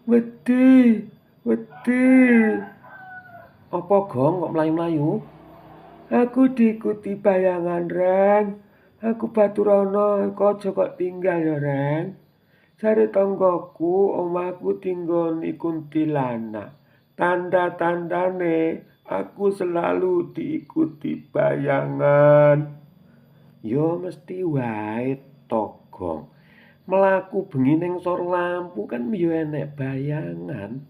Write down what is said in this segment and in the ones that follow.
Wedi, wedi. Apa, Gong, kok mlayu-mlayu? Aku diikuti bayangan, Reng. Aku baturono, aja kok tinggal ya, Reng. Jare tanggaku, omahku dinggoni kuntilanak. Tanda-tandane aku selalu diikuti bayangan. Ya mesti wae to, Gong. Mlaku bengi ning sor lampu kan ya enek bayangan.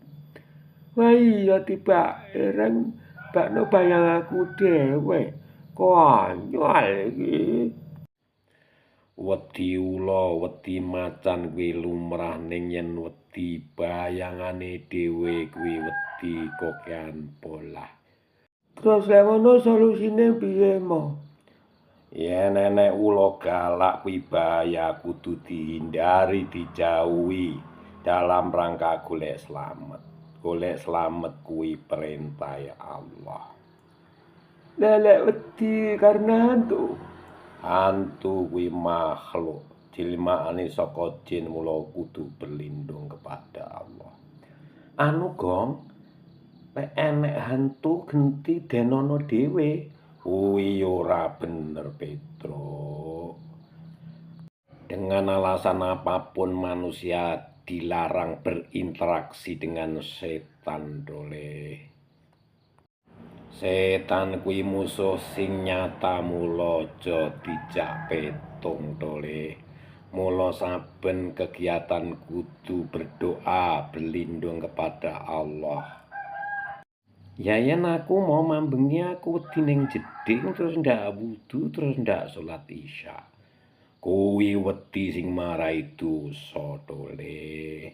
Wah iya tibake, Reng, bakno bayang aku dhewe. Konyol iki. Wedi ula, wedi macan kuwi lumrah, ning yen wedi bayangane dhewe kuwi wedi kokean polah. Terus lek ngono solusine piye mo? Yen enek ula galak kuwi bahaya, kudu dihindari, dijauhi dalam rangka golek slamet. Golek slamet kuwi perintah Allah. Lelek wedi karena hantu. Hantu kuwi makhluk jilmaane saka jin, mula kudu berlindung kepada Allah. Anu, Gong, lek enek hantu genti denono dhewe, kuwi ora bener, Petro. Dengan alasan apapun manusia dilarang berinteraksi dengan setan, Dole. Setan kuwi musuh sing nyata, mula aja dijak petung, Dole. Mula saben kegiatan kudu berdoa, berlindung kepada Allah. Ya yen aku mau mambengi aku wedi ning jeding terus ndak wudu, terus ndak salat Isya. Kuwi wedi sing marai dosa, Dole.